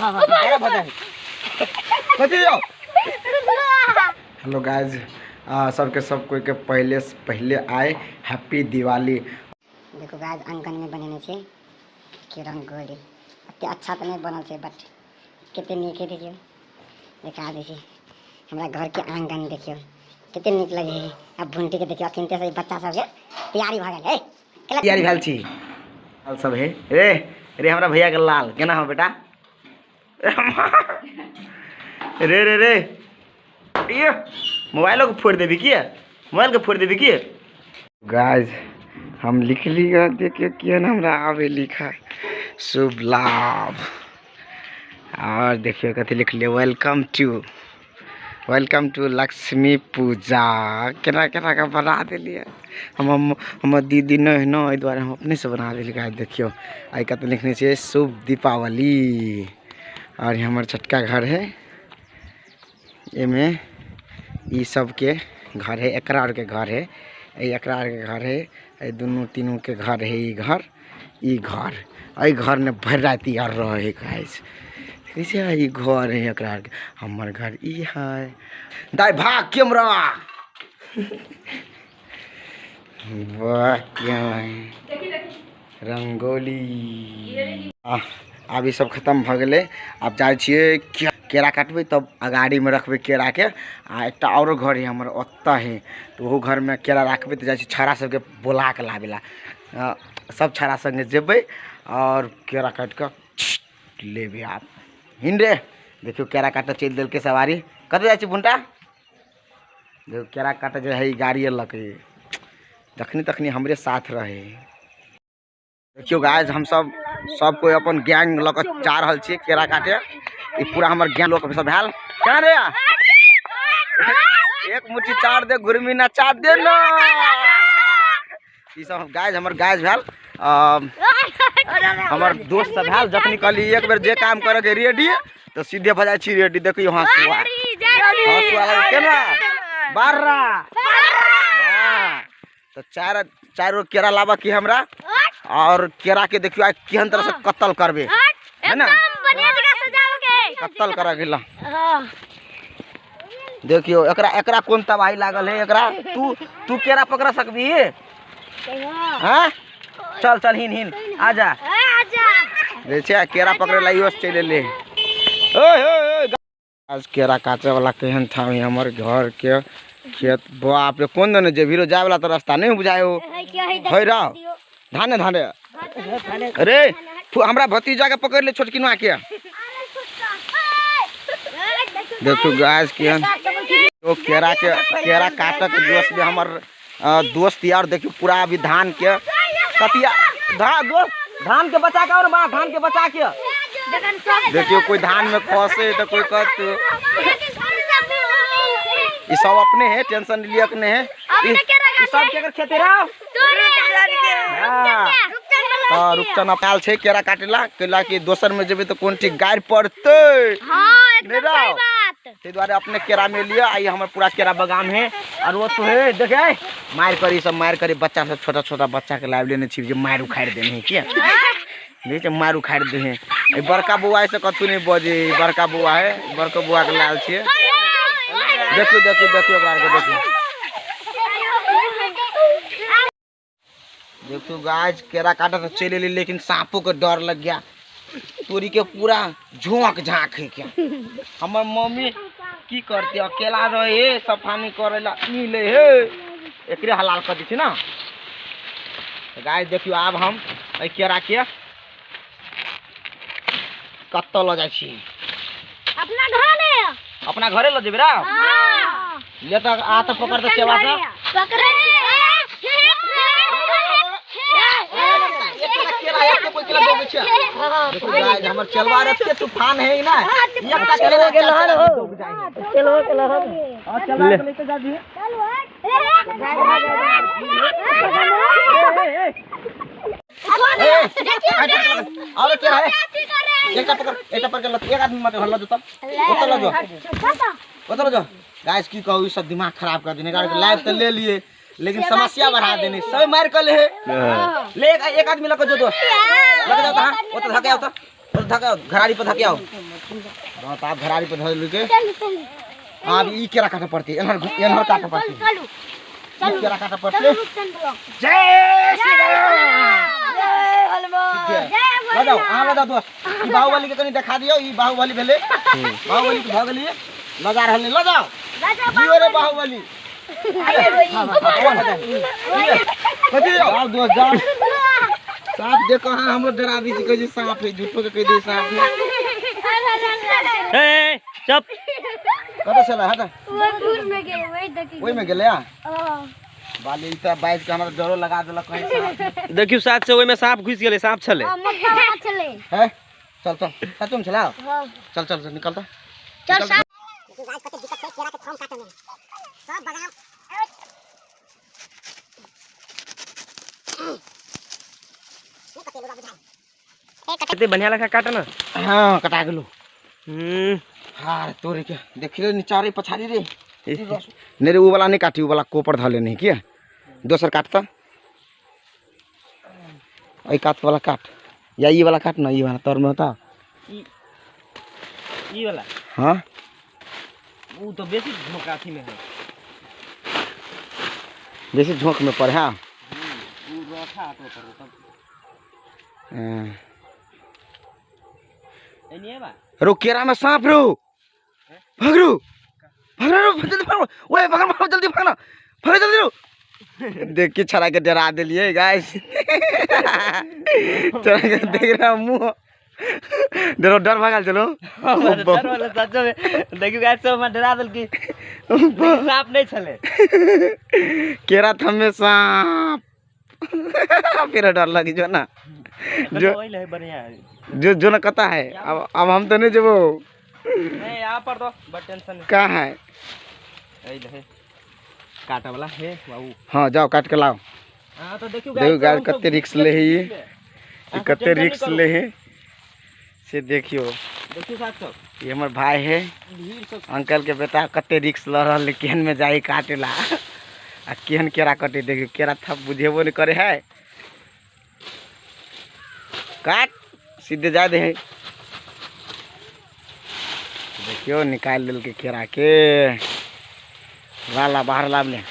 हां हां बड़ा भऽ जाइ कथी यौ। हेलो गाइज, सबके सब कोई के पहले से पहले आए हैप्पी दिवाली। देखो गाइज, आंगन में बनेने छे के रंगोली। अते अच्छा तो नहीं बनल छे, बट कते नीक है। देखियो देखा दै छी हमरा घर के आंगन, देखियो कते नीक लगे है। अब भुंटी के देखियो अखन से बच्चा सब के तैयारी भ गेल है। तैयारी भेल छी लाल सब है। रे रे हमरा भैया के लाल केना हो बेटा। रे रे रे ये मोबाइलो के फोड़ देबी की, मोबाइल के फोड़ देबी की। गाइस हम लिख लिया, देखियो केहन हमरा आवे लिखा शुभ लाभ। और देखियो कथी लिख लिया, welcome to Lakshmi Puja. केना केना के बना देलियै हम, हमर दीदी नहि है न, एहि दुआरे हम अपने से बना देलियै। गाइस देखियो आइ कतऽ लिखने छियै शुभ दीपावली। और हमर छोटका घर है, एमे ई सबके घर है, एकरा आर के घर है, एकरा आर के घर है, ए दुनू तीनू के घर है। ई घर, ई घर, एहि घर में भरि राति आर रहे है। गाइस कैसे है ई घर है एकरा आर के, हमर घर ई है। दाई भाग कैमरा, वाह क्या है रंगोली। आब ई सब खत्म भऽ गेलै। आब जाइ छियै केरा काटबै, तब अगाड़ी में रखबै केरा के। आ एकटा औरो घर है हमर ओतऽ है, तऽ ओहो घर में केरा राखबै। तऽ जाइ छी छौड़ा सबके बोला के लाबै ला, सब छौड़ा संगे जेबै और केरा काटि कऽ लेबै। आब हिन रे देखियौ केरा काटऽ चलि देलकै सवारी। कतऽ जाइ छी भुन्टा? देखियौ केरा काटऽ जे है गाड़ी लऽ के, जखनी तखनी हमरे साथ रहे। देखियौ गाइस, हम सब सब कोई अपन गैंग लऽ कऽ जा रहल छियै केरा काटे। ई पूरा हमर गैंग लोक सब भेल। केना रे एक मुट्ठी चार दे घुरमी नचा दे ना। ई सब गाइस हमर गाइस भेल, हमर दोस्त सब भेल। जखनी कहली एक बेर जे काम करे के रेडी, तो सीधे भऽ जाइ छी रेडी। देखियौ हँसुआ, हँसुआ लग केना बारह। तो चार चार गो केरा लाबऽ की हमरा, और केरा के देखियो आइ केहन तरह से कत्ल करबे है ना, कत्ल करऽ गेल। देखियो एकरा एकरा कोन तबाही लागल है एकरा। तू तू केरा पकड़ सकबी? हाँ चल चल हिन हिन आजा। देखिए केरा पकड़े ला इहो चलि एलै। ओए ओए आज केरा काटे वाला केहन था हमर घर के खेत। बाप रे कोन दने जे भीरो जाय वाला तो रास्ता नहीं बुझायो है रहो धाने धाने। अरे हमरा भतीजा के पकड़ ले छोटकिनवा के। देखो गाइस केहन ओ केरा के केरा काटक जोश में हमर दोस्त यार। देखियो पूरा अभी धान के कतिया दोस्त धान के बचा के और बा धान के बचा के। देखियो कोई धान में खसे तो कोई कत। ई सब अपने है, टेंशन लिया के नहीं है। ई सब के खेती रहो। हां रुपचन आयल छै केरा काटेला, केला कि दोसर में जेबै तो कोन ठीक गारि पड़तै। हां एकदम सही बात। ताहि दुआरे अपने केरा में लिया। आई हमर पूरा केरा बगान है। और वो तो है देखे मार करी सब मार करी बच्चा सब छोटा छोटा बच्चा के लाइव लेने छी जे मार उखाड़ देने है। किया नहीं मार उखाड़ दे है। बड़का बउआ से कथू नहीं बजे, बड़का बउआ है, बड़का बउआ के लाल छियै। देखियो देखियो देखियो ओकरा के देखियो देखियो गाइस केरा काटे तो चलि एली, लेकिन सांपो के डर लग गया। तोरी के पूरा झोंक झाँक है क्या। हमर मम्मी की करती अकेला रहे सफानी करेला मिले है, एकरे हलाल कर दै छी ना। गाइस देखियो आब हम एहि केरा के कतऽ लऽ जाइ छी? अपना घरे। अपना घरे लऽ जेबै रा? हां। ले तऽ आ तऽ पकड़ तऽ चेवा से। पकड़े। हमर चलवा रखे तूफान है ना, एकटा केला के लहर हो, चलवा के लहर। हां चलवा के लेके जा दी। और क्या है? एकटा पकड़, एकटा पकड़ के एक आदमी मत हल्ला जो तब ओतऽ लऽ जो, ओतऽ लऽ जो। गाइस की कहू, ई सब दिमाग खराब कर देने। लाइव तो ले लिए लेकिन समस्या बढ़ा देने। सब मार कर ले ले एक आदमी लग जो दोस्त लग जाओ। हां ओतऽ धके आओ, ओतऽ धक घरारी पर धके आओ। हां त आप घरारी पर धर के आब ई केरा काटे पड़तै, एनहर एनहर काटे पड़तै। चलू चलू केरा काटे पड़तै। जय श्री राम, जय हनुमान, जय लऽ जाओ, अहाँ लऽ जाओ दोस्त। ई बाहुबली के कनि देखा दियौ, ई बाहुबली भेलै, बाहुबली के भऽ गेलियै, लऽ जा रहल, लऽ जाओ जियो रे बाहुबली। कथी जाओ दोस्त, जाओ। सांप देखो, हाँ हमरो डरा दी छी, कहै छै सांप है, झूठो के कहि दै सांप है। ए चुप, कतऽ छलै? हट, दूर में गेलै, वही देखी ओहि में गेलै। बाली ई तऽ बाजि के हमरा डरो लगा देलक। कहीं सांप देखियौ साथ से ओहिमे सांप घुसि गेलै, सांप छलै। छलै है। चल चल, सचुम छला, चल चल चल, निकल तऽ चल। सांप कते दिक्कत छै केरा के थम काटे में, सब बगान कते बढ़िया लखा काट ना। हाँ कटा गेलो। हार तोरे के देखि रे, नीचा रे, पछाड़ी रे। नहीं रे, उ वाला नहीं काटी, उ वाला कोपर धले नहीं किया, दोसर काट त एहि कात वाला काट, या ई वाला काट ना, ई वाला तर में होता ई वाला। हाँ उ तो बेसी झोंक अथी में है, बेसी झोंक में पर है। उ रखा ऑटो पर तब एनिए बा। रो केरा में सांप रो, भाग रो, भाग रो, जल्दी भाग, ओए भाग भाग, जल्दी भागना, भाग जल्दी रो। देख के छड़ा के डरा देलिए गाइस, छड़ा के देख रहा मुंह डरो डर भागल। चलो डर वाला सच में देखियो गाइस, सब हमरा डरा देलकी, सांप नहीं छले केरा थम में सांप, फिर डर लगी जो ना, जो वही है बढ़िया जो जो ना कता है। अब हम तो नहीं जबो नहीं, यहाँ पर तो बट टेंशन नहीं। कहाँ है? है काटा वाला है बाबू। हाँ जाओ काट के लाओ। हाँ तो देखियो देखो गाइस कते रिक्स ले है ये, कते रिक्स ले है से देखियो। देखियो साथ सब ये हमर भाई है, अंकल के बेटा, कते रिक्स ल रहल है, केहन में जाई काटेला आ केहन केरा कटे। देखियो केरा थप बुझेबो नहीं करे है, काट सीधे जा दे है। देखियो निकाल दिल के केरा के, ला ला बाहर लाभ ले।